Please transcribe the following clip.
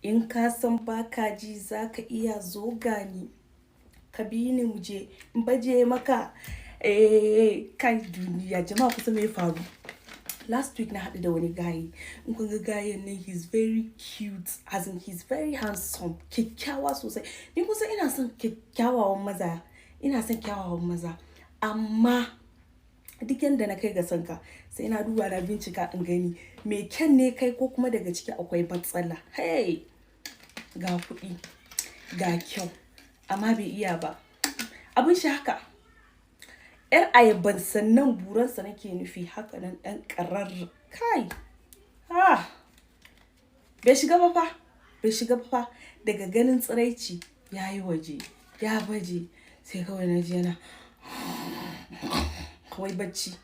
In ka san ba ka ji, za ka iya zo gani. Ka bi ni mu je in baje maka. Eh, kai duniya, jama'a, kusa me ya faru? Last week na haɗu da wani guy. In kun ga guy nan, he's very cute, as in he's very handsome, kyakkyawa sosai. Ni kusa ina son kyakkyawan maza, ina son kyawawan maza. Amma duk yanda na kai ga son ka, sai na duba, na bincika in gani me kyan ne kai ko kuma daga ciki akwai matsala. Hey, ga kuɗi, ga kyau, amma bai iya ba. Abin shi haka. 'Yar ayaban sannan buransa nake nufi, haka nan ɗan ƙarar kai. Ah, bai shiga ba fa, bai shiga ba fa. Daga ganin tsiraici ya yi waje, ya baje, sai kawai na ji yana wai bacci.